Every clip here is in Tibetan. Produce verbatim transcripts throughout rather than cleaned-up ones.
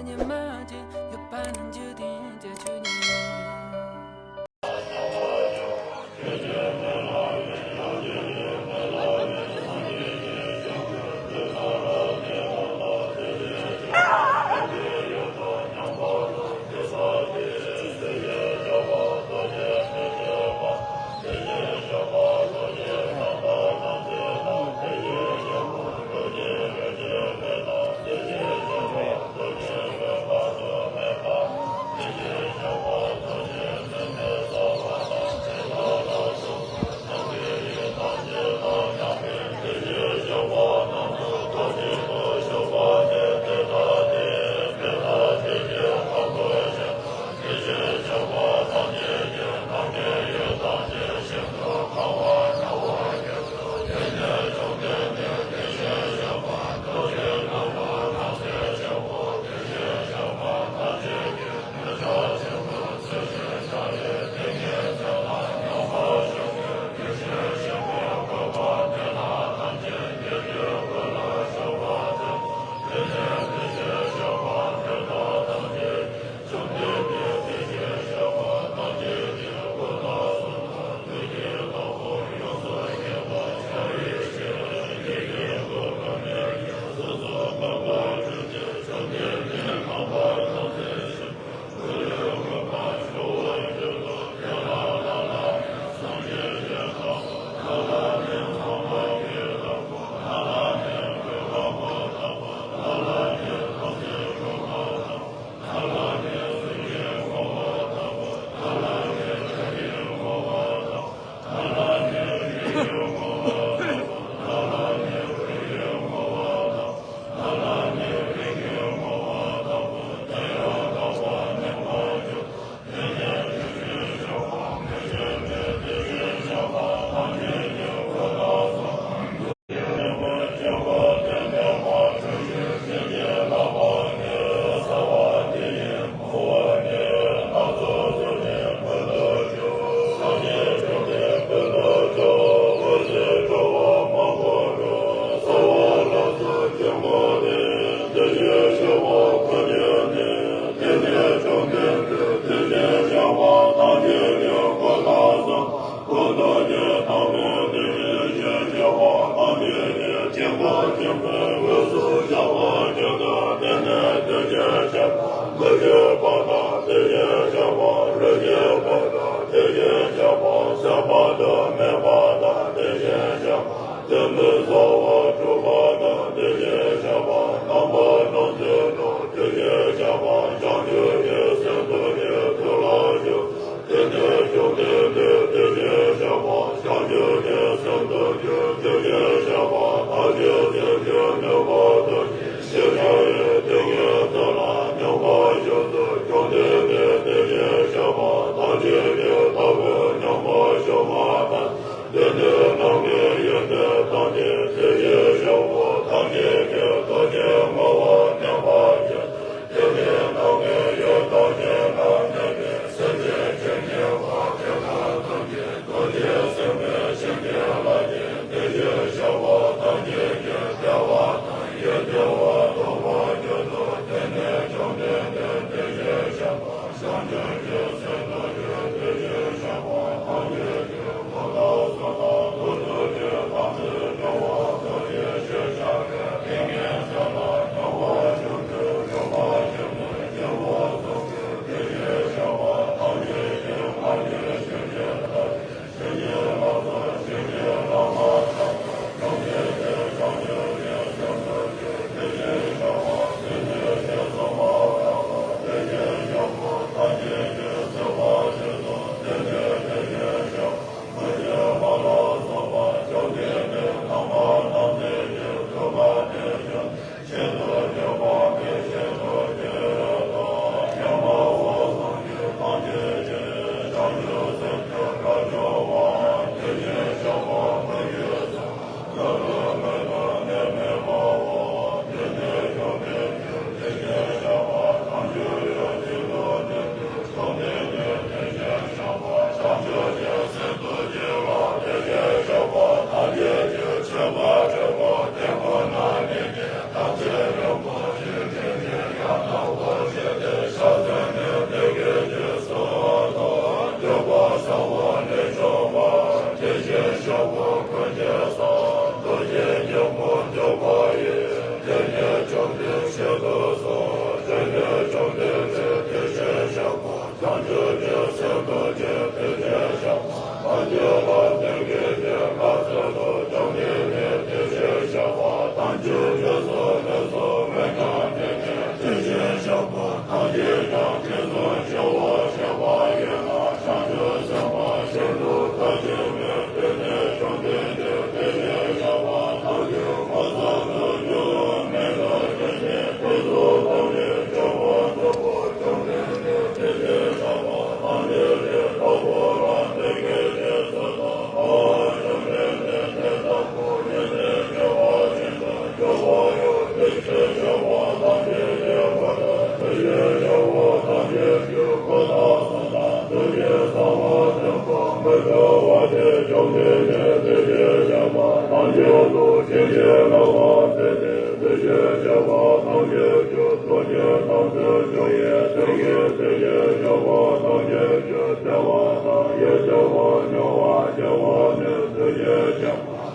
ཉི་མ་ཅིག་ཡོད་པ་ན་འཇིག་རྟེན་གྱི་ཆོས་ཉིད།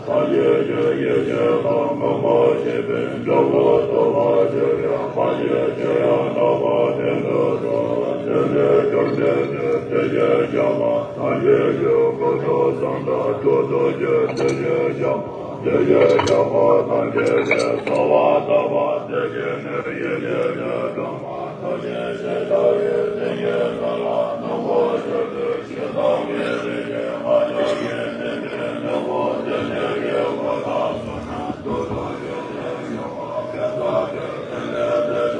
ཐམས་ཅད་ཀྱི་ཡེ་ཤེས་དང་མངོན་པར་ཤེས་པའི་འབྲས་བུ་ཐོབ་པར་འགྱུར་ཡང་། ཐམས་ཅད་ཀྱི་ཡང་དག་པར་ལྡན་པའི་སོ། དེ་ནས་བཅོམ་ལྡན་འདས་དེ་སྐད་ཀྱང་མ། ཐམས་ཅད་ཀྱི་སྐུ་དང་གསུང་དང་ཐུགས་རྡོ་རྗེ་དེ་སྐད་ཀྱང་མ། དེ་སྐད་ཀྱང་མ། ཐམས་ཅད་ཀྱི་གསོལ་བ་བཏབ་པ་དེ་སྐད་ནི་ཡེ་ཤེས་ཀྱི་སྒྲོན་མ། ཐམས་ཅད་ཤེས་བྱ་ཡི་དེ་སྐད་ཀྱང་མ། སྣང་བ་ཆོས་ཀྱི་ཞིང་ཁམས་ཀྱི་རིག་པའི་ང་རྒྱལ་གྱི་སྤྲིན་གྱི་ནུབ་མོ་དེ་སྐད་ཀྱི་སྐུ་དང་གསུང་དང་ཐུགས་རྡོ་རྗེ་དེ་སྐད་ཀྱང་མ།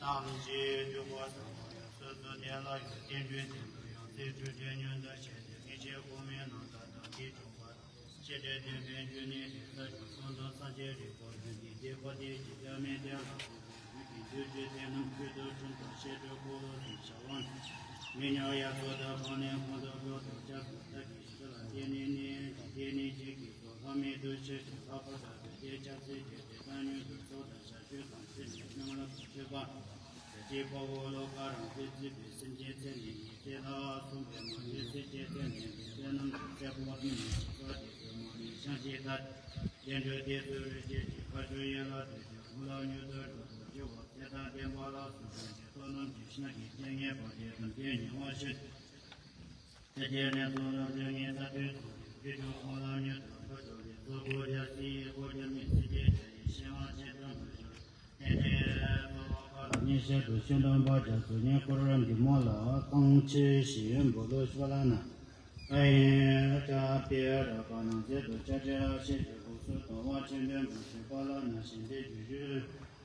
ཏམ་ཅིག་འདུས་པ་སངས་རྒྱས་སོ་སོ་དེ་ལ་ཡང་བསྟན་འགྲོའི་དོན་དུ་ཡང་སྲིད་འཁོར་བཅས་ཉོན་དང་བཅས་ཏེ་ངེས་ཤེས་གོང་མའི་རྣམ་ཐར་དང་གིས་བྱུང་བ་དང་། ཤེས་རབ་ལྡན་པའི་འབྱུང་གནས་དེ་ས་བཅུ་གསུམ་དང་སངས་རྒྱས་རིགས་པ་བདུན་གྱི་སྡེ་པ་སྟེ་ཇི་ལྟར་མི་ལྡན་ལ་སོགས་པའི་ལུས་ཀྱི་འདུ་བྱེད་དེ་རྣམས་ཁྱོད་དུ་འཁྲུངས་དང་ཤེས་རབ་འཁོར་ལོ་ཟེར་བྱ་བ་ནི། མི་ཉག་ཡ་མཚོ་དང་གང་ནས་གང་དུ་འགྲོ་དང་སྐྱབས་སུ་བདག་གིས་ཞུ་ལ་བརྟེན་ནས་ནི་བརྟེན་ནས་ཅིག་གིས་སོ་ལྷ་མིའི་འདུ་ཤེས་ཀྱི་ལྷག་པར་དག་པའི་སྟེ་སྐྱབས་སུ་མཆི་སྟེ་གཏན་ཉུལ་དུ་ཚོགས་དང་བྱ་སྤྱོད་དང་ཚེ་ནས་སྣང་ལ་དང་སྤྱོད་པ། ཀྱི་དཔའ་བོ་བློ་དཀར་རང་བཙན་བརྩིས་པའི་སེམས་ཅན་ཚེ་ནས་ཉེས་ཆད་ལ་སོགས་པའི་མ་ལུས་ཚེ་སྐྱེལ་ཚེ་ནས་ལུས་རྩལ་རྣམས་ཀྱི་ཚེ་འཕོ་བ་ཐུན་མོང་ཞིག་ས་དེ་ཚོའི་མ་ལུས་བྱང་ཞིང་དག་རྒྱན་དྲུག་སྡེ་ཚོའི་རིགས་བརྒྱད་ཀྱི་མཁའ་སྤྱོད་ཡན་ལག་བདུན་ཅུ་དགུང་ལ་མྱུར་དུ་འགྲོ་དགོས་ཞུ་བ་ཚེ་དང་ལྡན་པ་ལ་སོགས་པའི་བདེ་སྟོབས་རྣམས་ཀྱི་ཤིང་གི་རྐྱེན་ངན་པ་དེ་དང་རྐྱེན་ཉེ་བ་ཞིག་ཚེ་སྐྱེལ་ནས་གཙོ་ལ་འབྱོར་ངེས་ས་དུས་གསུམ་གྱི་རྒྱུད་སྦྱོང་ཁོང་ལ་མྱུར་དུ་འགྲོ་ཆོག་པའི་གཙོ་བོ་རྒྱལ་སྲས་སྒོ་རྒྱལ་མའི་ཚིག་རྒྱལ་བྱ་ཡི་ཤེས་དབང་ཆེན་པོའི་མ་ཞུ། ཨེ་ཏེ་གཙོ་བོ་ཁོ་ལ་ཉེས་བཤད་དུ་ཤིང་སྡོང་པ་རྒྱ་མཚོ་ཉེ་འཁོར་འདི་མོ་ལ་བཏང་ཆེ་ཞིང་འབོ་ལོ་ཤོ་ལ་ན། ཨ་ཡིན་ཅག་པའི་ར་པ་ནང་ཚེ་དུ་ཅ་ཅ་ཤེས་ཀྱི་སྒོ་སུ་དང་བ་ཆེན་པོའི་འབུམ་ཤེས་པ་ལ་ན་ཞིང་དེ་རྒྱུ་ཞུ།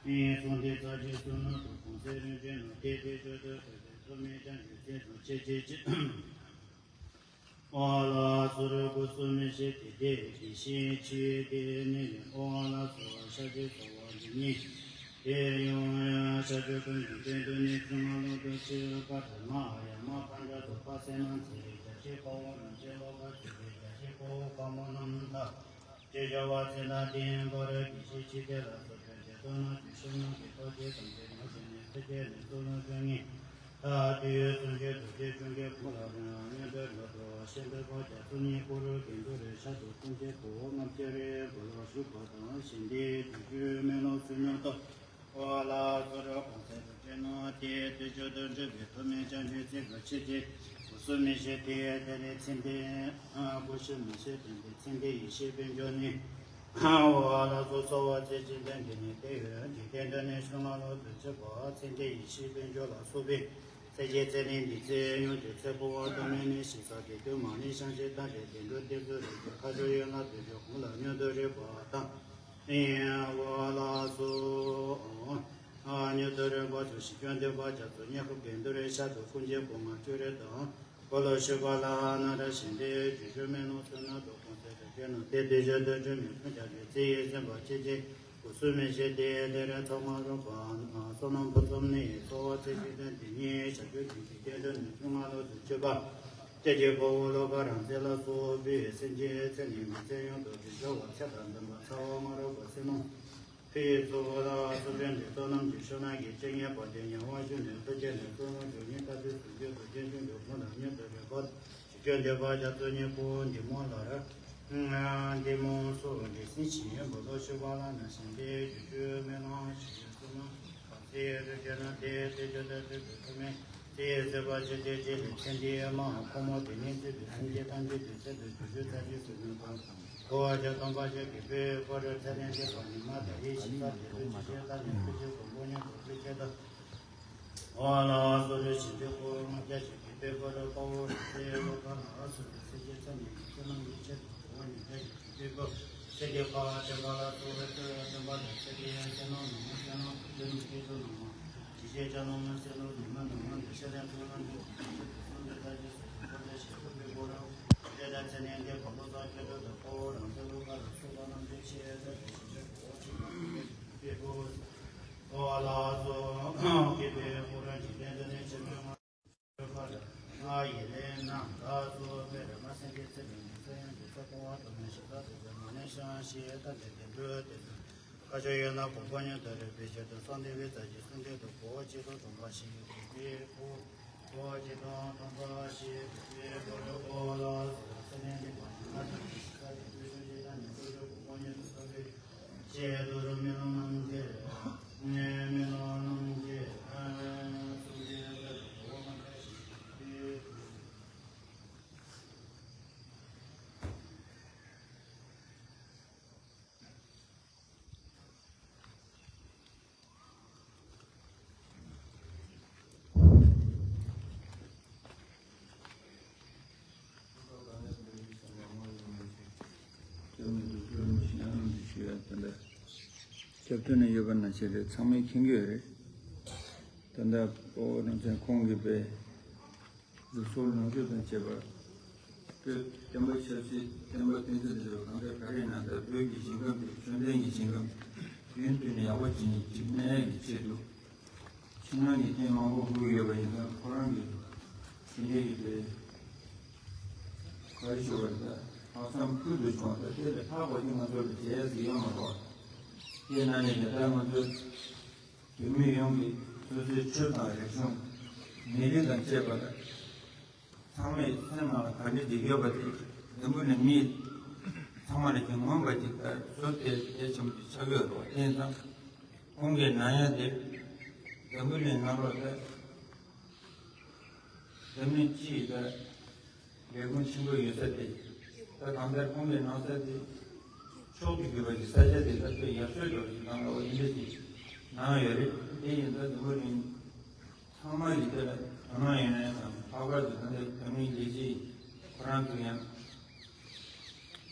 ཨིན་སོང་དེ་ཚ་ཅི་སུ་ན་དུ་གོང་ཚེ་རིན་ཆེན་ནོ་དེ་དེ་ཆོས་དུ་ཐོས་པའི་ཐོག་མའི་ཅང་གི་ཚེ་དང་ཆེ་ཆེ་ཆེ། ཨོ་ལ་སོ་རུ་སྐུ་གསུམ་མི་ཤེས་ཏེ་དེ་དེ་ཤེས་ཆེ་དེ་ནི་ལས་ཨོ་ལ་སོ་ཤ་ཅི་སོ་བ་འདི་ཉིད་དེ་ཡོང་ཡ་ཤ་ཅི་ཀུན་གྱི་སྟེང་དུ་ནི་ཚུ་ང་ལོ་དུ་ཆེ་བ་ཐ་མ་ཡ་མ་པ་འདྲ་དུ་པ་སེ་ན་ཚེ་རེ་རྒྱ་ཆེ་པ་བོ་རང་ཆེ་བ་པ་ཚེ་རེ་རྒྱ་ཆེ་པ་བོ་པ་མོ་རྣམ་ཐ། ཅེས་བྱ་བ་ཚེ་དང་ལྡན་པར་གྱིས་ཤིག་ཅི་སྟེ་ལ་སོགས་པའི་རྗེས་ཐོབ་རྣམས་ཀྱི་ཤུལ་ནང་གི་ཐོག་ཆེ་དང་ཆེ་ཉོ་ཆེ་ནས་ཚེ་སྐྱེལ་ནས་གཙོ་བོ་བཅོ་ལྔའི་མཐའ་དུས་གསུམ་གྱི་རྡོ་རྗེ་ཅུང་གི་ཁོང་ལ་རང་མྱུར་དུ་འགྲོ་དོ་ཞེས་འདོད་པ་རྒྱ་མཚོ་གཉིས་སྐོར་རྒྱན་དུ་རེ་ཤ་དུ་ཀུན་གྱི་གོ་བོ་ལྔ་བརྒྱ་རེ་གོ་ལ་ཞུགས་པ་དང་ཞིང་འདིའི་དུས་རྒྱུན་མེ་ལོང་སུ་ཉོ་ཏོ། ཨོ་ལ་སོ་ར་གོང་ཚེ་རུ་ཅན་ནོ་དེ་དུས་མཆོག་ཏུ་འགྲུབ་པའི་ཐོག་མའི་བྱང་ཆུབ་ཚེ་ག་ཆེ་ཆེ། སྐུ་གསུམ་མི་ཤེས་དེ་དེ་ལས་ཚེ་འདས། སྐུ་གསུམ་མི་ཤེས་དེ་ལས་ཚེ་འདས་ཡེ་ཤེས་དཔལ་འབྱོར་ནི། ཨོ་ལ་སོ་སོ་བ་ཚེ་གཅིག་ལྡན་འདི་ནི་དེ་ཡོད་འཇིག་རྟེན་འདི་ནི་ཤུལ་ལྔ་ལོ་དུ་ཆེ་བ་ཚེ་འདས་ཡེ་ཤེས་དཔལ་འབྱོར་ལ་སོགས་པའི་ཚེ་སྐྱེལ་ཚེ་ལས་འདི་ཚེ་ཡོང་དུས་ཚེ་འཕོ་བ་ཐོག་མའི་ནི་ཞིག་ས་དེ་དུས་མ་ནི་བྱང་ཆེ་ལྟ་རེ་དེ་འགྲོ་དེ་ཚོ་རེ་དེ་ཁ་སྦྱོར་ཡོད་ན་དེ་ཚོ་གོང་ལ་མྱུར་དུ་རེ་བ་དང་། ཨོ་ལ་སོ། མྱུར་དུ་རེ་བ་ཚོ་ཞིག་སྐྱོན་འདོད་པ་རྒྱ་མཚོ་ཉེ་འཁོར་གྱི་འདུ་རེ་ཤ་དུ་ཀུན་གྱི་སྒོ་ང་བཅུ་རེ་དང་། འཁོར་ལོ་ཞུགས་པ་ལ་ན་ར་ཞིང་དེ་རྒྱུ་ཞུ་མེ་ལོང་སུ་ན་དུ་གོང་ཚེ་དུ་སྐྱོན་ནོ་དེ་དེ་བཞིན་དུ་སྒྲུབ་མི་ཀུན་ཀྱང་རེ་ཚེ་ཡི་སེམས་པ་ཆེ་ཆེ། སྐུ་གསུམ་མི་ཤེས་དེ་དེ་རེ་ཚོགས་མ་རུངས་པ། བསོད་ནམས་ཕུན་སུམ་ནི་འཚོ་བ་ཚེ་གཅིག་ལྡན་དེ་ཉིད་བྱ་རྒྱུད་ཀྱི་འཇིག་རྟེན་དུ་ནི་ཆུང་ང་ལོ་དུ་བཅུ་པ། ལྟས་ཀྱི་ཕོ་བོ་བློ་དགའ་རང་ཚེ་ལ་སོགས་པའི་སེམས་ཅན་ཚེ་ནི་མི་ཚེ་ཡོངས་སུ་དུ་འབྱོར་བ་ཚེ་དང་ལྡན་པ་ཚ་བ་མ་རུངས་པ་སེམས་ནང་ཕི་ཡི་གཙོ་བོ་ལ་སོགས་པའི་འདི་ལྟར་རྣམས་ཀྱི་ཤོ་ན་གི་སྤྱན་ཉེ་བ་དེ་ཉེ་བ་བཞུ་ནས་ཐུགས་རྗེ་ནས་གཙོ་བོ་འཇོག་ཉིད་ལྟ་དུས་སུ་འགྱུར་དུ་རྗེས་འཇུག་འགྱུར་ཁོང་ལ་མྱུར་དུ་རེ་བ། ཅི་སྐྱོན་འདོད་པ་རྒྱ་མཚོ་ཉེ་པོ་འདི་མོ་ལ་ར། འདི་མོ་སོགས་འདི་སྲིད་ཞིང་འབོ་ལོ་ཤུ་བ་ལ་ན་ཞིང་དེ་རྒྱུ་ཆུ་མེ་ལོང་ཞིག་གསུམ་མ། ཚེ་རུ་ཅན་ན་དེ་དེ་ཅོ་དེ་དེ་དེ་དེ་མེ། ཚེ་ཟེར་བ་ཅི་དེ་ཅི་ལས་ཚེ་འདི་མ་ཁོ་མོ་དེ་ནི་ཚེ་དེ་སེམས་ཅན་ཐམས་ཅད་དེ་ཚེ་དེ་རྒྱུ་ཆུ་ཚ་ཅི་སུ་ནུ་དང་། ཁོ་བ་ཅི་སྟོང་པ་ཞིག་གི་པའི་ཁོ་རུ་ཚེ་ནི་དེ་བ་ནི་མ་དེ་ཡི་ཞིང་ས་དེ་རུ་ཅི་ཞེ་ས་ནི་ཁུ་ཅི་གོ་མོ་ཉོ་གོ་ཁུ་ཅི་དང་། ཨོ་ལ་སོ་རེ་ཞིག་དེ་ཁོ་ལྔ་བརྒྱ་ཞིག་གི་པའི་ཁོ་རུ་དཔའ་བོ་རུ་ཚེ་ལོ་ཁ་ན་སུ་རུ་ཚེ་ཅི་ཚ་ནི་ཚེ་ནང་གི་ཆེད་དུ་ཁོ་བ་ཉི་བརྒྱ་ཞིག་གི་པའི་ཁོ། ཚེ་འདི་ཕ་བརྟན་པ་ལ་སོགས་པའི་ཚེ་བརྟན་པ་དང་ཚེ་འདི་ཡང་ཚེ་ནོར་ནོར་མ་ཚེ་ནོར་བུ་ཚེ་ནོར་སྐྱེ་ཚུལ་ནོར་མ། ཇི་ཞིག་ཅ་ནོར་མ་ཚེ་ནོར་ནོར་མ་ནོར་མ་འདི་ཤ་ལས་ཚུལ་ནོར་འདི་ཚུལ་འདི་ཚུལ་འདི་ལྟ་ཅི་སོགས་ཀྱི་འཁོར་འདས་ཞེས་བཀོད་པའི་སྒོ་རུ། དེ་ལྟར་ཚེ་ནི་འདི་བ་ལོ་ཙཱ་ཁྱེད་ཚོ་དང་ཁོ་བོ་རང་ཚེ་ལོ་ཀ་ལ་སོགས་པ་རྣམས་འདི་ཤེས་ཚད་དུ་ཞིང་ཆེན་གོ་ཆེན་པོའི་སྒོ་རུ། ཨོ་ལ་སོགས་ཀྱི་པའི་སྒོ་རུ་འཇིག་རྟེན་འདི་ནི་ཆེན་པོའི་ང་། ང་ཡི་ལས་རྣམས་ལ་སོགས་པའི་རེ་མ་སེམས་ཀྱི་ཚེ་ནི་མི་ཚེ་ཡང་འདི་ཚེ་སྤོང་བ་དུ་མི་ཞེ་ས་དུ་ཚེ་མ་ནས་ཤང་ཞེས་ད་ལྟ་དེ་འགྲོ་དེ་དུ་ཁ་ཆོ་ཡོད་ན་གོ་གོ་ཉན་དུ་རེ་བའི་ཆེད་དུ་གསང་བདེ་བའི་རྩ་ཆེ་གསུང་ཆོས་དུ་གོ་བ་ཆེ་དུ་སྟོང་པ་ཞིག་གི་དེ་ཁོ་གོ་བ་ཆེ་དུ་སྟོང་པ་ཞིག་གི་དེ་གོ་རུ་གོ་ལ་སོགས་ཚེ་ནས་འདི་མ་ཞིག་ང་དང་ཞེ་ས་དེ་འགྲོ་ཤང་ཞེ་ས་ནས་འགྲོ་རུ་གོ་གོ་ཉན་དུ་སྟོང་པའི། ཆེད་དུ་རུ་མི་ལོ་རྣམས་ཀྱི། མི་ལོ་རྣམས་ཀྱི། སུ་ཡི་གོ་བ་མ་ཁ་ཞིག་གི། སྐྱབས་མེད་དུ་སྐྱོར་མི་ཤེས་ཨ་ནི་ཞུ་ཡ་དེ་འདྲ། སྐྱབས་སྟོན་ནས་ཡོད་པ་ན་ཆེ་རེད། ཚང་མས་མཁྱེན་གྱི་ཡོད་རེད། ད་ལྟ་ཨོ་རང་བཙན་ཁོང་གིས་པའི་ལུགས་སྲོལ་ལོངས་སྤྱོད་དང་བཅས་པ། བོད་བསྟན་པ་ཆབ་སྲིད་བསྟན་པ་བསྟན་འཛིན་དེ་ཚོ་གང་ག་ག་རེ་ཡིན་ན། ད་བོད་ཀྱི་ཞིང་ཁམས་དེ་ཤུགས་ལྡན་གྱི་ཞིང་ཁམས་རྒྱུན་མཐུད་ནས་ཡག་པོ་བྱེད་ཀྱི་གནས་ཀྱི་ཆེད་དུ། ཕྱི་ནང་གི་རྐྱེན་མང་པོ་དགོས་ཡོད་པ་ཡིན་ཙང་ཁོ་རང་གིས་དེ་འདྲའི་གི་དེ་ག་རེ་ཞུ་བ་རེད། ད་ལྷག་བསམ་ཕུལ་དུ་བྱུང་བ་དེ་ལས་ལྷག་པ་ཅིག་ང་ཚོ་ལ་བྱས་ཟིན་ཡོད་མ་རེད། དེ་ན་ནས་ད་ལྟ་ང་ཚོ་བོད་མི་ཡོངས་ཀྱི་ སོ་སོའི་ཆོས་དང་རིག་གཞུང་། མི་རིགས་དང་བཅས་པ་ལ་ཚང་མའི་སེམས་ནང་ལ་ག་འདྲ་ཅིག་ཡོད་པ་དེ་འཛམ་བུ་གླིང་མི་ཚང་མ་ལ་ཀྱང་མངོན་པ་ཅིག་ལྟར་བཟོ་དེ་གལ་ཆེན་པོ་ཅིག་ཆགས་ཡོད་རེད་བ། དེ་ཡིན་ཙང་ཁོང་གི་གནང་ཡ་དེ་འཛམ་བུ་གླིང་ནང་ལོགས་ལ་འཛམ་གླིང་སྤྱི་ཡི་ལ་ལས་ཁུངས་ཆེན་པོ་ཡོད་ས་དེ། ད་གང་ལྟར་ཁོང་གི་གནང་ས་དེ་ཕྱོགས་ཀྱི་གུས་པ་གི་ས་ཆ་དེ་ད་ལྟ་ཡག་ཤོས་འདྲ་བོ་ཞིག་གནང་བ་འོ་དེ་འདྲ་ཞིག་གནང་ཡོད་རེད། དེ་ཡིན་ཙང་འཛམ་བུ་གླིང་ཚང་མ་གི་དེ་ལ་དོ་སྣང་ཡོད་ན་ཡང་དང་ལྷག་པར་དུ་ད་ལྟ་བོད་མིའི་ལས་བྱེད་ཁོ་རང་ཚོ་ཡང་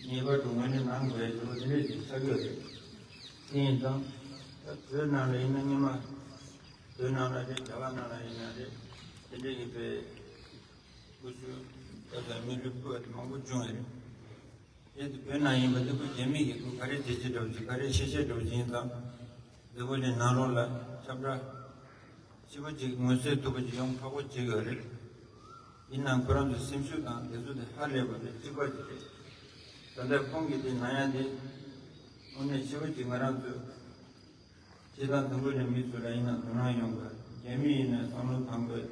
ངེས་པར་དུ་ངོས་ལེན་གནང་དགོས་ཡ་འདྲ་བོ་དེ་འདྲ་ཞིག་ཆགས་ཡོད་རེད། དེ་ཡིན་ཙང་ད་བོད་ནང་ལ་ཡིན་ན་སྔོན་མ་བོད་ནང་ལ་རེད། རྒྱ་གར་ནང་ལ་ཡིན་ན་རེད། དེ་འདྲ་ཡིན་པའི་སྐུ་ཞབས་ད་ལྟ་མི་ལུས་ཕུལ་བ་དེ་མང་པོ་བྱུང་བ་རེད། དེ་དུས་བོད་ནང་ཡིན་པ་འདི་ཁོ་རྒྱ་མི་གིས་ཁོ་ག་རེ་བྱེད་ཆེད་འགྲོ་ཅིག་ག་རེ་བཤད་ཆེད་འགྲོ་ཅིག་ཡིན་ཙང་། འདི་བོད་ནས་ནང་ལོགས་ལ་ཁྱབ་བསྒྲགས་ཞེ་པོ་ཅིག་མངོན་གསལ་དོད་པོ་ཅིག་ཡོང་ཁག་པོ་བྱེད་ཀྱི་ཡོད་རེད། ཡིན་ནའང་ཁོ་རང་ཚོའི་སེམས་ཤུགས་དང་དེ་ཚོ་དེ་ཧ་ལས་པ་དེ་གཅིག་པ་ཅིག་རེད། ད་ལྟ་ཁོང་གིས་དེ་གནང་ཡ་དེ་དངོས་གནས་ཞེ་པོ་ཅིག་ང་རང་ཚོའི་སྤྱིར་བཏང་འཛམ་བུ་གླིང་མི་ཚོ་ལ་ཡིན་ན་དོ་སྣང་ཡོང་དགོས། རྒྱ་མི་ཡིན་ན་བསམ་བློ་གཏོང་དགོས།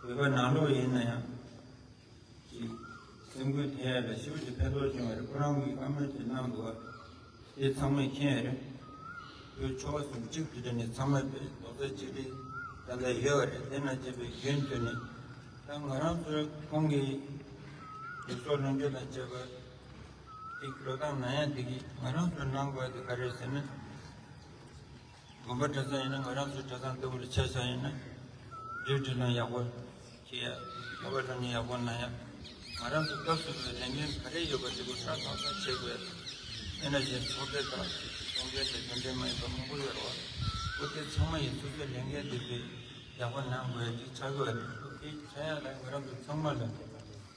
བོད་པ་ནང་ལོགས་ཡིན་ན་ཡང་ཅིག་སེམས་འགུལ་ཐེབས་ཡ་ལ་ཞེ་པོ་ཅིག་ཕན་ཐོགས་བྱུང་བ་རེད། ཁོ་རང་གིས་བཀའ་མོལ་དེ་གནང་འདུག་བ། དེ་ཚང་མས་མཁྱེན་ཡ་རེད། བོད་ཆོལ་ཁ་གསུམ་གཅིག་ཏུ་སྒྲིལ་ནས་ཚང་མས་བོད་རྡོག་རྩ་གཅིག་སྒྲིལ་ད་ལྟ་ཡོད་བ་རེད། དེ་ན་བྱས་པའི་རྒྱུན་མཐུད་ནས་ད་ང་རང་ཚོའི་ཁོང་གི་ལུགས་སྲོལ་ལུང་སྤྱོད་དང་བཅས་པ་དེ་འགྲོ་སྟངས་ན་ཡང་དེ་གིས་ང་རང་ཚོའི་གནང་དགོས་དེ་ག་རེ་ཟེར་ན། དགོན་པ་གྲྭ་ཚང་ཡིན་ན་ང་རང་ཚོའི་གྲྭ་ཚང་ལྟ་བུ་ལ་ཆ་བཞག་ཡིན་ན། འགྲོ་འགྲོ་སྟངས་ཡག་པོ་བྱེད་ཡ། ལྷག་པར་དུ་ནི་ཡག་པོ་གནང་ཡ། ང་རང་ཚོ་སྐབས་སུ་བབས་པའི་ལས་འགན་ག་རེ་ཡོད་པ་དེ་ཚོ་ཧྲ་ཐག་ཐག་བྱེད་དགོས། ཨེ་ན་གཞན་ཚོགས་སྡེ་དང་ཚོགས་འགན་དེ་དོན་འབྲེལ་མ་ཡིན་པ་མང་པོ་ཡོད་རེད་བ། འོ་དེ་ཚང་མ་ཡིན་ཚོགས་སྡེ་ལས་འགན་དེ་དེ་ཡག་པོ་གནང་དགོས་ཡ་ཅིག་ཆགས་ཀྱི་ཡོད་རེད། འོ་དེ་ཆགས་ཡ་ལ་ང་རང་ཚོ་ཚང་མ་ལ་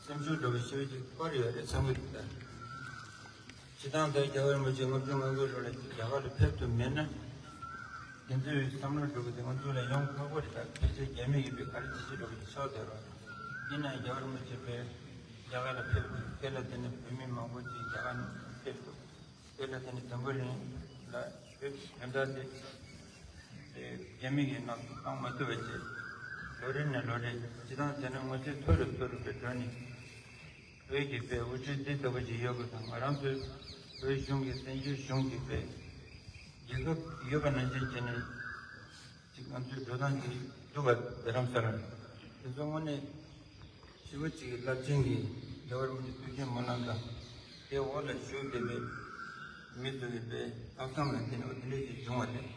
སེམས་ཤུགས་འདྲ་བོ་ཞེ་པོ་ཅིག་སྤར་ཡོད་རེད་བསམ་གྱི་འདུག་ད། སྤྱིར་བཏང་ད་རྒྱལ་བ་རིན་པོ་ཆེ་ལྔ་བཅུ་ང་དགུའི་ལོ་ལ་རྒྱ་གར་ལ་ཕེབས་ཐུབ་མེད་ན། དེ་ཚོའི་བསམ་བློ་འགྲོ་གི་དེ་ང་ཚོ་ལ་ཡོང་ཁག་པོ་རེད། ད་ཕལ་ཆེར་རྒྱ་མི་གིས་པའི་ག་རེ་བྱེད་ཀྱི་འགྲོ་གི་ཆགས་བསྡད་རོགས། ཡིན་ན་རྒྱལ་བ་རིན་པོ་ཆེ་པའི་རྒྱ་གར་ལ་ཕེབས་དུས་དེ་ལ་དེ་ནས་བོད་མི་མང་པོ་ཅིག་རྒྱ་གར་ནས་ཕེབས་འདུག་དེ་ལ་དེ་ནས་འཛམ་བུ་གླིང་ལ་བོད་དོན་དག་དེ་དེ་རྒྱ་མི་གིས་ནག་བཏང་མ་ཐུབ་པ་བྱས། ལོ་རེ་ནས་ལོ་རེ་སྤྱིར་བཏང་བྱས་ན་ང་ཚོའི་མཐོ་རུ་མཐོ་རུ་བའི་འགྲོ་ནས། བོད་ཀྱི་དཔེ་དབུ་ཁྲིད་འདི་ལྟ་བུ་ཞིག་ཡོད་པ་དང་། ང་རང་ཚོའི་བོད་གཞུང་གི་བཙན་བྱོལ་གཞུང་གི་དཔེ་རྒྱལ་ཁབ་ཡོད་པ་ནང་བཞིན་བྱས་ནས་ཅིག་ང་ཚོའི་འགྲོ་སྟངས་ཅིག་འདུག་པ། རྡ་རམ་ས་ལ་དེ་ཚོ་དངོས་གནས་ཞེ་པོ་ཅིག་རླབས་ཆེན་གྱི་རྒྱལ་བ་རིན་པོ་ཆེ་ཐུགས་བཞེད་སྨོན་ལམ་དང་། དེ་འོག་ལ་བཞུགས་བསྡད་པའི་མི་ཚོ་ཡི་དཔེ་ལྷག་བསམ་ལ་བརྟེན་ནས་འོ་དེ་འདྲ་ཞིག་བྱུང་བ་རེད།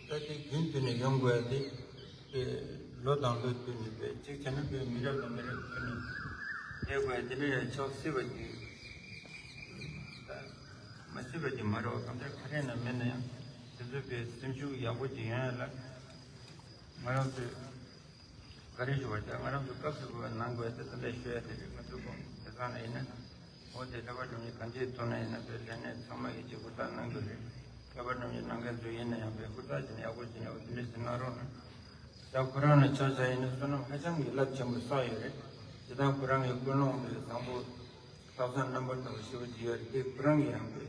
ད་དེ་རྒྱུན་མཐུད་ནས་ཡོང་དགོས་ཡ་དེ། དེ་ལོ་དང་ལོ་བསྟུད་ནས་དཔེ་གཅིག་བྱས་ན་དཔེ་མི་རབས་དང་མི་རབས་བསྟུད་ནས་བསྡད་དགོས་ཡ་དེ་འདྲ་ཡང་ཆགས་སྲིད་པ་ཅིག་ད་མ་སྲིད་པ་ཅིག་མ་རེད་བ། གང་ལྟར་ག་རེ་ན་མེད་ན་ཡང་དེ་ཚོ་དཔེ་སེམས་ཤུགས་ཡག་པོ་ཅིག་ཡོང་ཡ་ལ་ང་རང་ཚོས། ག་རེ་ཞུ་བ་དེ་ང་རང་ཚོ་སྐབས་སུ་བབས་པ་གནང་དགོས་ཏེ་དེ་འདྲ་ཞུ་ཡ་དེ་རེད། ང་ཚོ་གོང་དེ་ཚང་ནས་ཡིན་ན། འོ་དེ་ལྷག་པར་དུ་ནི་གང་ཅིའི་ཐོག་ནས་ཡིན་ན་དཔེ་ལས་སྣེ་ཚང་མ་གིས་ཅིག་ཧུར་ཐག་གནང་རྒྱུ་རེད། ལྷག་པར་དུ་ནི་གནང་མཁན་ཚོ་ཡིན་ན་ཡང་དཔེ་ཧུར་ཐག་བྱས་ནས་ཡག་པོ་བྱས་ནས་འོ་དེ་འདྲ་ཞིག་གནང་རོགས་གནང་། ད་ཁོ་རང་ལ་ཆ་བཞག་ཡིན་ན་བསོད་ནམས་ཧ་ཅང་གི་རླབས་ཆེན་པོ་བསགས་ཡོད་རེད། དེ་དང་ཁོ་རང་གི་ཀུན་སློང་དེ་བཟང་པོ་ལྷག་བསམ་རྣམ་པར་དག་པ་ཞེ་པོ་ཅིག་ཡོད་རེད། དེ་ཁོ་རང་གིས་ཡང་དཔེ་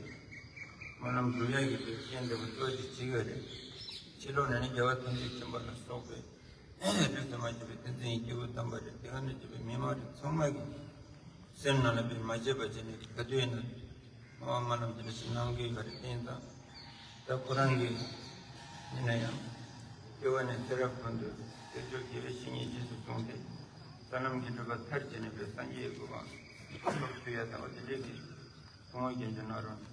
སྨོན་ལམ་སྒྲུབ་ཡག་གི་དཔེ་རྐྱེན་འདྲ་བོ་ཏོག་ཙམ་བྱེད་ཀྱི་ཡོད་རེད། ཕྱི་ལོགས་ནས་ནི་རྒྱལ་བ་ཐམས་ཅད་མཁྱེན་པ་ལ་སོགས་པའི་རིས་སུ་མ་ཆད་པའི་བསྟན་འཛིན་གྱི་སྐྱེས་བུ་དམ་པ་རེད། དེ་ག་ནས་བྱས་པའི་མི་མང་རིགས་ཚང་མ་གི་སེམས་ནང་ལ་དཔེ་མ་བརྗེད་པ་བྱས་ནས་ག་དུས་ཡིན་ན་སྨོན་ལམ་དེ་འདྲ་ཞིག་གནང་གི་ཡོད་རེད། དེ་ཡིན་ཙང་ད་ཁོ་རང་གིས་ཡིན་ན་ཡང་སྐྱེ་བ་ནས་ཚེ་རབས་ཀུན་ཏུ་དཀོན་མཆོག་དགེ་བའི་བཤེས་གཉེན་རྗེས་སུ་བཟུང་སྟེ་ས་ལམ་གྱི་སྒྲུབ་པ་མཐར་ཕྱིན་ནས་དཔེ་སངས་རྒྱས་ཀྱི་གོ་འཕང་ཐོབ་ཐུབ་ཡ་དང་དེ་འདྲའི་གི་ཐུགས་སྨོན་སྐྱོན་བརྗོད་གནང་རོགས།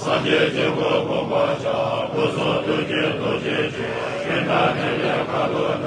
སངས་རྒྱས་ཀྱི་སྐུ་གོ་བ་ཆ། སྐུ་གསུང་ཐུགས་ཀྱི་ཐུགས་རྗེ་ཆེ། ཀུན་ཏུ་ནི་ལས་ཁ་ལོ་འདྲ།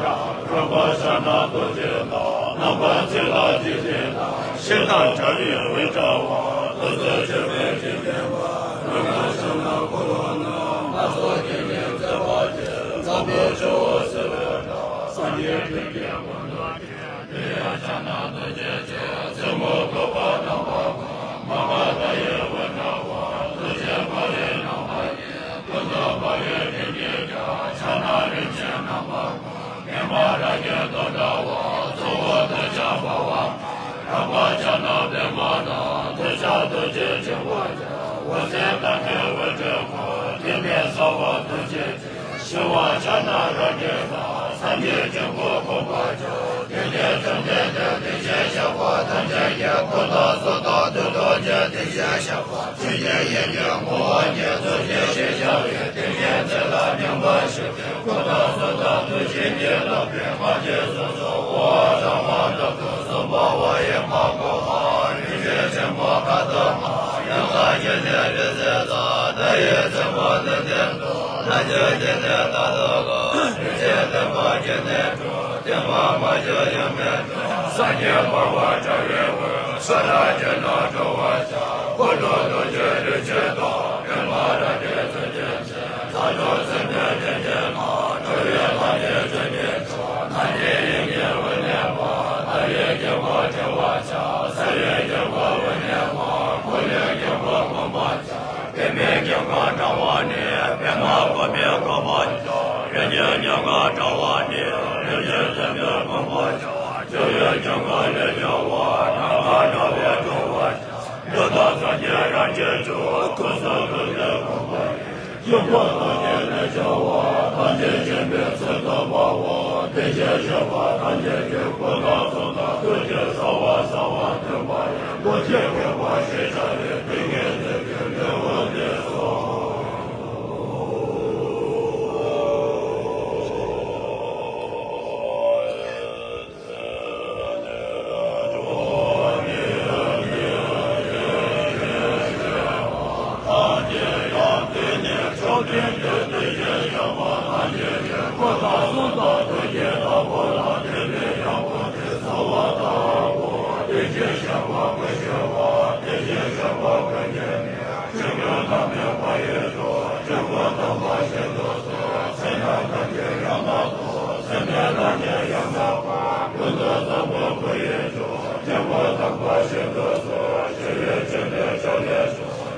རོལ་པ་ཕྱག་ན་རྡོ་རྗེ་དང་། རྣམ་པར་ཚིག་ལ་ཐིག་ལེ་དང་། ཤིང་དང་བྲལ་བའི་འོད་འདྲ་བ། ཐུགས་སུ་ཆུད་པའི་དྲི་ལྡན་པ། རོལ་པ་ཕྱག་ན་འཁོར་ལོ་རྣམས། སྣ་ཚོགས་ཀྱི་ནི་མཛེས་པ་ཅན། འཛམ་བུའི་ཇོ་བོ་སྲས་པོ་འདྲ། སངས་རྒྱས་ཀུན་གྱི་ཀུན་ཏུ་སྤྱོད། དེ་ཡང་ཕྱག་ན་རྡོ་རྗེ་ཆེ། རྩེ་མོ་གུས་པ་རྣམ་པར་བསྒོམ། མ་ག་དྷ་ཡི་འོད་འདྲ་བ། ཐུགས་རྗེ་འཕགས་པའི་རྣམ་པར་ཡིད། ཀུན་ཏུ་འབར་བའི་ལྷ་ཉིད་ཀྱང་། ཕྱག་ན་རིན་ཆེན་རྣམ་པར་བསྒོམ། པདྨ་རཱ་གའི་ཏོག་འདྲ་བ། གཙོ་བོ་ཐུགས་རྒྱལ་འབར་བ། རོལ་པ་ཕྱག་ན་པདྨ་དང་། ཐུགས་ཀྱང་ཐུགས་རྗེ་ཆེན་པོ་ཆེ། འོད་ཟེར་དང་ནི་འོད་འཕྲོས་འཁོར། ཐིག་ལེ་གསལ་བ་ཐུགས་རྗེ་ཆེ། ཞི་བ་ཕྱག་ན་རཱ་གའི་ཏོག་སངས་རྒྱས་ཀྱི་སྐུ་གོ་བ་ཆ། དེ་ནས་བཅོམ་ལྡན་འདས་དེ་བཞིན་གཤེགས་པ་ཐམས་ཅད་ཀྱི། སྐུ་དང་གསུང་དང་ཐུགས་རྡོ་རྗེ་དེ་བཞིན་གཤེགས་པ། ཆོས་ཉིད་ཡིན་གྱི་ངོ་བོ་ཉིད། ཐུགས་རྗེ་ཞེས་བྱ་བའི་དེ་ཉིད་འདི་ལ་སྙོམས་པར་ཞུགས་ཏེ། སྐུ་དང་གསུང་དང་ཐུགས་བཞི་ཉིད་རྟོགས་པའི་སངས་རྒྱས་སོ་སོ། འོ་བ་ཟ་མ་ཏོག་ཏུ་གསུམ་པ་བ་ཡི་མ་གོ་བ། རིན་ཆེན་ཆེན་པོ་ཁ་དོག་ལྔ། ཡང་དག་བཞི་ནི་རིག་འཛིན་རྩ། ད་ཡི་ཚེ་མོ་ནི་དེ་དང་། ལྷ་ཆོས་ཀྱི་ནི་ད་དོ་ག་རིག་བྱེད་བདེན་པ་ཀྱི་ནི་གྲོགས། བདེན་པ་མ་བཅོས་ཡང་མེད་དོ། སངས་རྒྱས་འབར་བ་འདྲ་བའི་འོད། ས་ལ་ཅི་ན་འགྲོ་བར་བྱ། འཁོར་ལོ་རྡོ་རྗེ་རིན་ཆེན་དང་། པདྨ་རཱ་གའི་ཚོན་གྱིས་མཛེས། ལྷ་ཚོགས་སེམས་ཅན་སྡེ་བརྒྱད་ལ། འགྲོ་བའི་ལམ་ཡི་ཆོས་ཉིད་གྲོལ། ན་ནིང་ཡིད་ཀྱི་འོད་ལས་མར། ལྷ་ཡི་དཀྱིལ་འཁོར་བྲི་བར་བྱ། ས་ཡི་དཀྱིལ་འཁོར་འོད་ལས་མར། འཁོར་ལོའི་དཀྱིལ་འཁོར་བསྔོ་བར་བྱ། པདྨའི་དཀྱིལ་འཁོར་འདྲ་བ་ནི། པདྨ་བཀོད་པས་བཀོད་པར་བྱ། རིགས་ཀྱི་དཀྱིལ་འཁོར་འདྲ་བ་ནི། རིགས་ཀྱི་མཐུ་པས་བསྔོ་བར་བྱ། སྤྱི་བོའི་དཀྱིལ་འཁོར་ལས་བྱུང་བ། ནམ་མཁའ་འདྲ་བས་འགྲོ་བར་བྱ། འདི་དག་སངས་རྒྱས་རང་གི་མཆོག་སྐུ་གསུང་ཐུགས་ཀྱི་དགོངས་པ་ཡིན། དཀྱིལ་འཁོར་རྡོ་རྗེ་ལས་བྱུང་བ། ཐམས་ཅད་མཁྱེན་པའི་ཚུལ་དུ་འབར་བ། དེ་བཞིན་གཤེགས་པ་ཐམས་ཅད་ཀྱི། སྐུ་དང་གསུང་དང་ཐུགས་ཀྱི་རྩ་བ་གསང་བ་མཐུན་པ་ཡི། རྡོ་རྗེ་གུས་པ་ཞེས་བྱ་བའི་ཏིང་ངེ་འཛིན་གྱི་ལེའུ་སྟེ་སོ།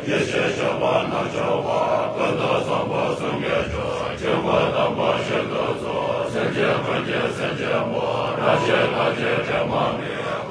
ཡེ་ཤེས་ཆེན་པོ་རྣམ་ཤར་བ། ཀུན་ཏུ་བཟང་པོ་གསུང་གི་མཆོག་དཀྱིལ་འཁོར་དམ་པ་ཤིན་ཏུ་རྫོགས། སེམས་ཅན་ཀུན་གྱི་སེམས་ཅན་པོ། རབ་བྱེད་ཐབས་ཀྱི་དྲི་མ་མེད།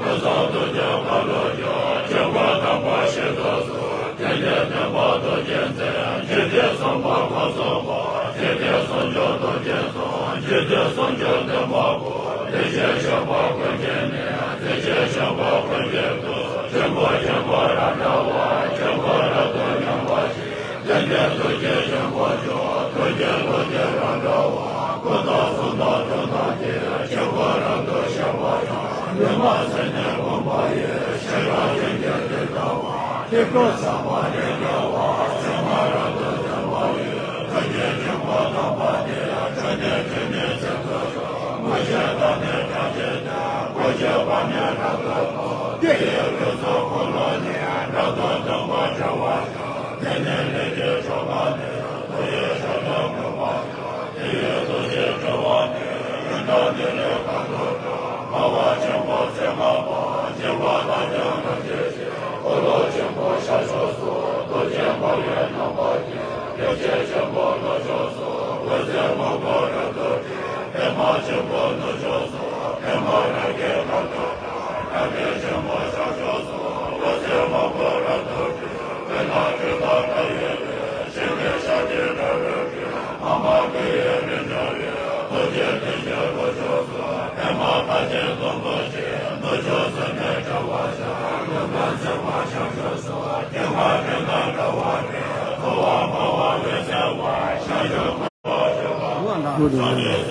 ཀུན་བཟང་ཐུགས་ཀྱི་འཁོར་ལོ་སྒྱུར། དཀྱིལ་འཁོར་དམ་པ་ཤིན་ཏུ་རྫོགས། དེ་ནས་སྟོན་པ་རྡོ་རྗེ་འཛིན། འཇིག་རྟེན་གསུམ་པ་ཁམས་གསུམ་པ། འཇིག་རྟེན་གསུམ་མཆོག་རྡོ་རྗེ་འཛིན། འཇིག་རྟེན་གསུམ་མཆོག་སྟོན་པ་པོ། དེ་བཞིན་གཤེགས་པ་ཀུན་གྱི་གནས། དེ་བཞིན་གཤེགས་པ་ཀུན་གྱི་སྐུ། དཀྱིལ་འཁོར་ཆེན་པོ་རབ་འདྲ་བ། དཀྱིལ་འཁོར་རབ་ཏུ་མཉམ་པ་ཞིག་དེ་ནས་ཐུགས་རྗེ་ཆེན་པོ་མཆོག་ཐུགས་རྗེ་ཐུགས་རྗེ་རབ་འདྲ་བ། སྐུ་དང་གསུང་དང་ཐུགས་དང་མཆོག་དཀྱིལ་འཁོར་རབ་ཏུ་གཤེགས་པ་དང་། ཉི་མ་ཟེར་ནས་བསྒོམ་པ་ཡི། ཤེས་རབ་ཆོས་ཀྱི་ཐིག་ལྟ་བུ། ཐིག་སྐུ་ཟབ་པ་རིགས་འདྲ་བ། ཟེགས་མ་རབ་ཏུ་ལྡན་པ་ཡི། ཐུགས་རྗེ་ཆེན་པོ་དམ་པ་དེ། ཐུགས་ནི་ཆོས་ཉིད་ཚུལ་དུ་རྫོགས། མངོན་ཤེས་དང་ནི་བྲལ་ཕྱིར་ཏེ། བཀོད་ཤེས་པ་ནི་རབ་ཏུ་རྟོགས། དེ་ཡི་ལུས་སུ་འཁོར་ལོ་ནི། རབ་ཏུ་འདོད་པ་བྲལ་བར་ཤོག་དེ་ནས་ལས་ཀྱི་མཆོག་དང་ནི། ཐུགས་ཡི་ཞབས་ཏོག་འགོད་པར་ཤོག་དེ་ཡི་ཐུགས་རྗེ་སྤྲུལ་པ་ནི། ཀུན་བཏགས་ནི་ལས་ཁ་དོག་སྤྲོ། འབར་བ་ཆེན་པོ་རྩེ་ལྔ་པ། འཇིགས་པ་དང་ཀྱང་ཐམས་ཅད་ཞི། འཁོར་ལོ་ཆེན་པོ་ཤར་ཕྱོགས་སུ། རྡོ་རྗེ་འབར་བའི་རྣམ་པ་ཅན། ཡེ་ཤེས་ཆེན་པོ་ནུབ་ཕྱོགས་སུ། འོད་ཟེར་སྔོན་པོ་རབ་ཏུ་འཕྲོས། པདྨ་ཆེན་པོ་ནུབ་ཕྱོགས་སུ། པདྨ་རཱ་གའི་ཁ་དོག་ལྟར། རཱ་ག་ཆེན་པོ་ཤར་ཕྱོགས་སུ། འོད་ཟེར་སྔོན་པོ་རབ་ཏུ་འཕྲོས། ཀུན་ཏུ་སྤྲུལ་པ་ལྟ་བུའི་སྟེ། ཞིང་གི་ཞབས་ཀྱུ་འདྲ་བའི་སྤྲིན། མ་མ་ཀུན་གྱི་རིགས་འདྲ་བའི། ཐུགས་རྗེ་ཐུགས་རྗེ་ལྷོ་ཕྱོགས་སུ། པདྨ་དཔལ་ཆེན་སྡོང་པོ་ཆེ། ནུབ་ཕྱོགས་སུ་ནི་བྲལ་བར་ཤར། ཀླུ་མོ་མཛེས་མ་བྱང་ཕྱོགས་སུ། སྐྱེ་འགག་ཀུན་དང་བྲལ་བ་སྟེ། ཐུབ་པ་འཕགས་པ་འོད་གསལ་བ། བྱང་ཆུབ་ཁོ་ན་ཞེས་པ།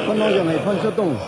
ཁོ་ནང་ཡང་ངའི་ཕན་ཆད་གཏོང་།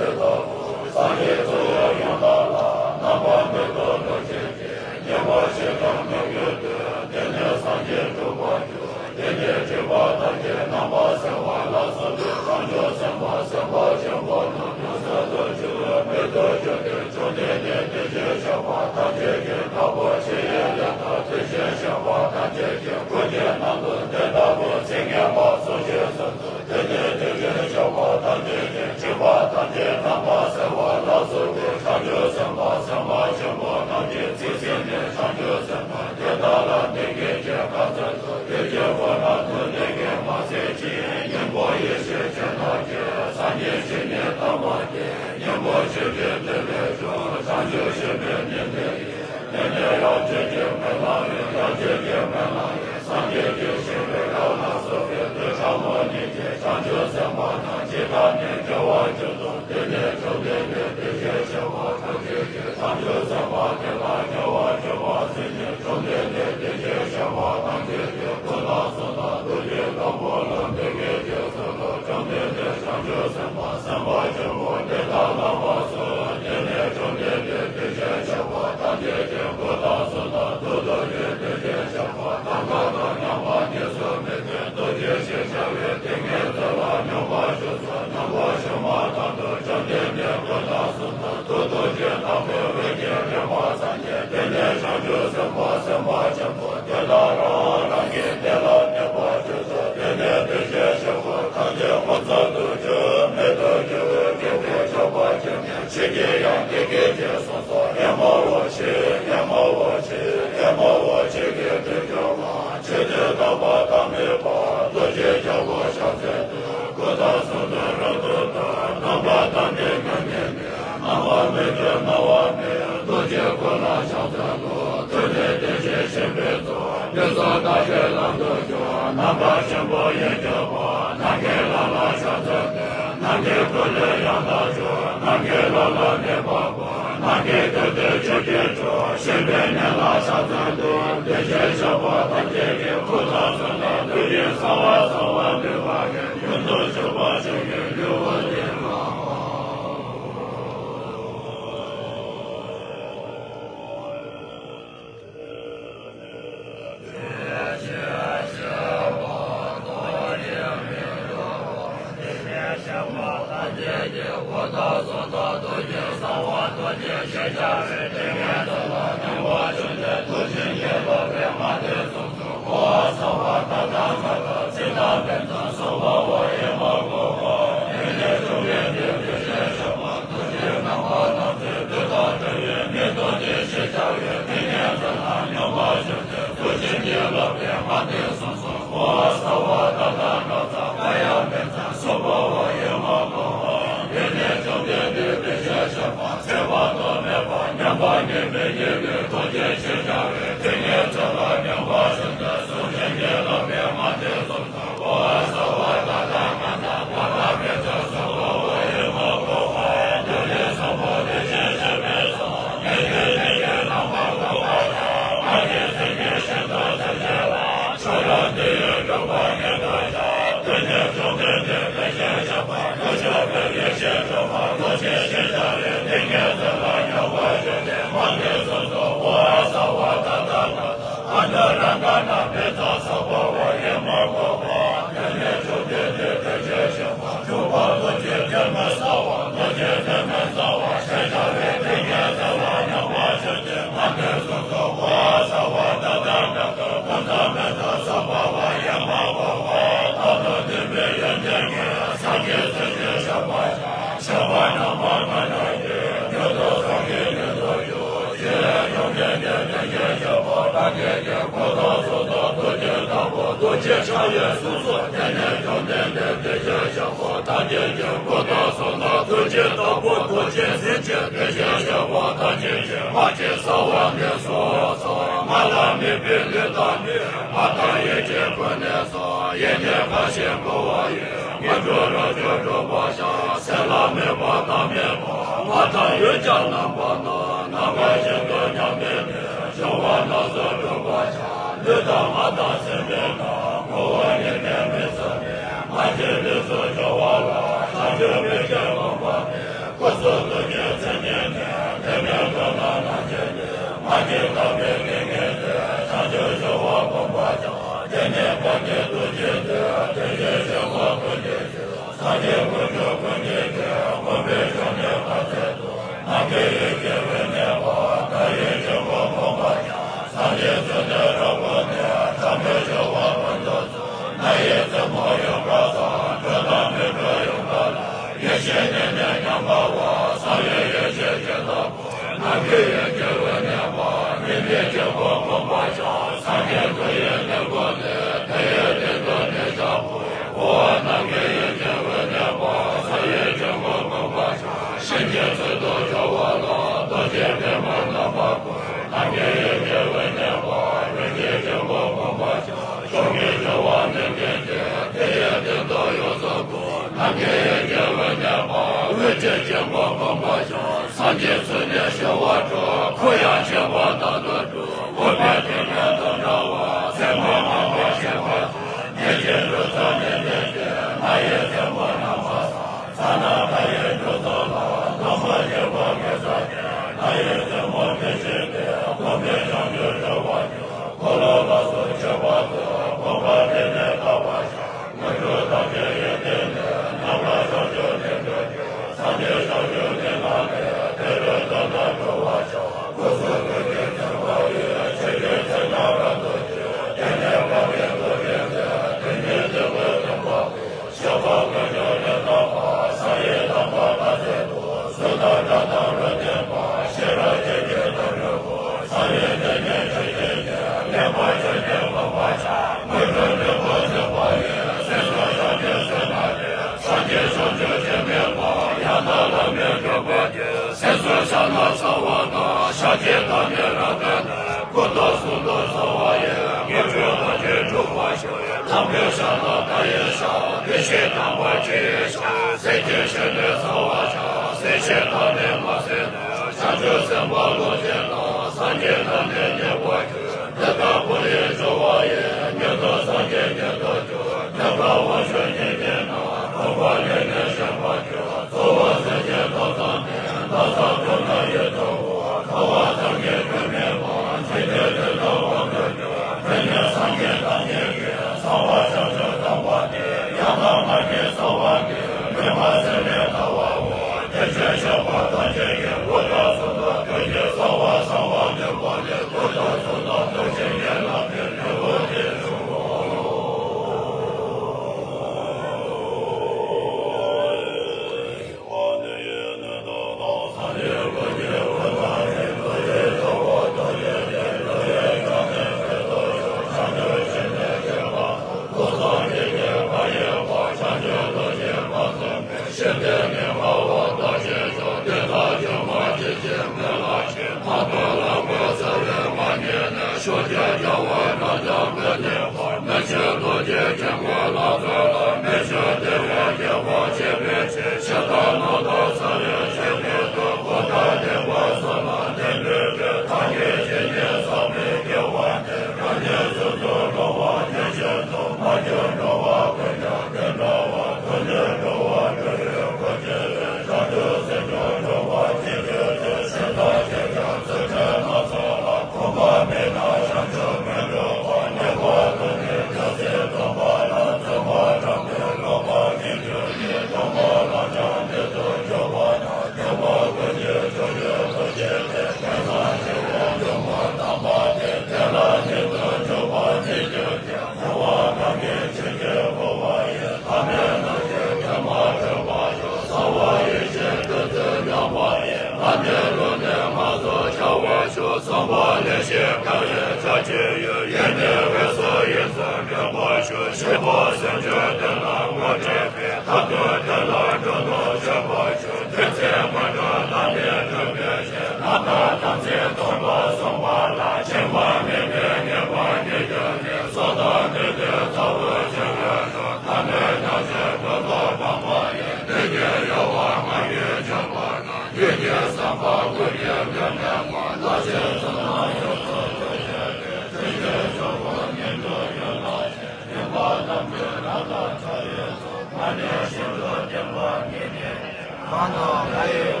གང་དུ་ང་ཡི་